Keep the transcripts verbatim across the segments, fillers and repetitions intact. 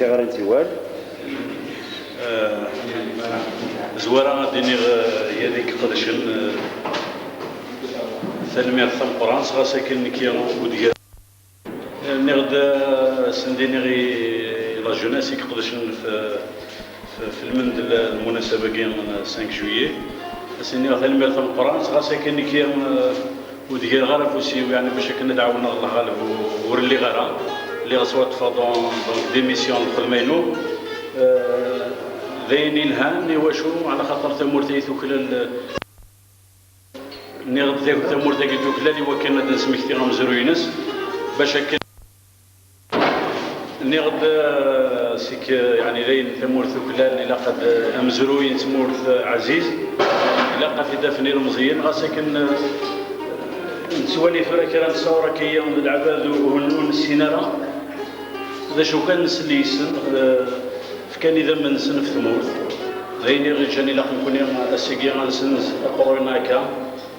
Tiɣri n Tiwal. Eh, Zwara ad iniɣ, eh, yad i iqedcen, eh, tanemmirt tameqqrant, ɣas akken nekki ur d-gar. Eh, nniɣ-d, eh, ad sen-d-iniɣ i, i la jeunesse i iqedcen f, f, f lmend n lmunasaba-agi n cinq juillet. Ad sen-iniɣ tanemmirt tameqqrant, ɣas akken nekki, eh, ur d-greɣ ara afus-iw, yeɛni bac akken ad ɛawneɣ Llah Ɣaleb, u-, ur lliɣ ara. Lliɣ ttwaṭṭfeɣ donc, donc démission n lxedma-inu. Eh, d ayen ilhan, i wacu? Ɛla xaṭer tamurt-agi tuklal, nniɣ-d tamurt-agi tuklal i wakken ad d-nesmekti amezruy-ines, bac akken Nniɣ-d, eh, seg, eh, yeɛni dayen tamurt tuklal, ilaq ad, eh, amezruy n tmurt, eh, ɛziz, ilaq ad t-id-afen ilemẓiyen, ɣas akken, eh, nettwali tura kra n ṣṣawṛa akka n leɛbad ur, ur nessin ara d acu kan, nsell yes-sen, eh, fkan idammen-nsen ɣef tmurt. D ayen i ɣ-iǧǧan ilaq nekni ass-agi ad nessenz aqerruy-nneɣ akka.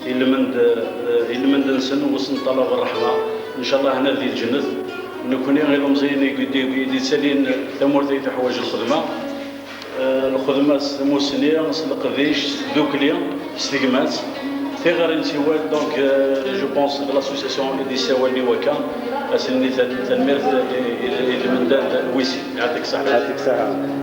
I lmend, eh, i lmend-nsen, ur sen-ṭṭalabeɣ ṛṛeḥma. Ncallah, hna di lǧennet. Nekni, ilemẓiyen i d-, i d-, i d-yettalin, tamurt-agi teḥwaǧ lxedma. Eh, lxedma s tmussni, s leqdic, s tdukli, s tegmat. Tiɣri n Tiwal, donc, eh, je pense, d l'association i d-yessawalen i wakka. Ad sen-nini tan-, tanemmirt i, i, i lmendad wis sin. Yeɛṭik ṣṣeḥḥa. Yeɛṭik ṣṣeḥḥa.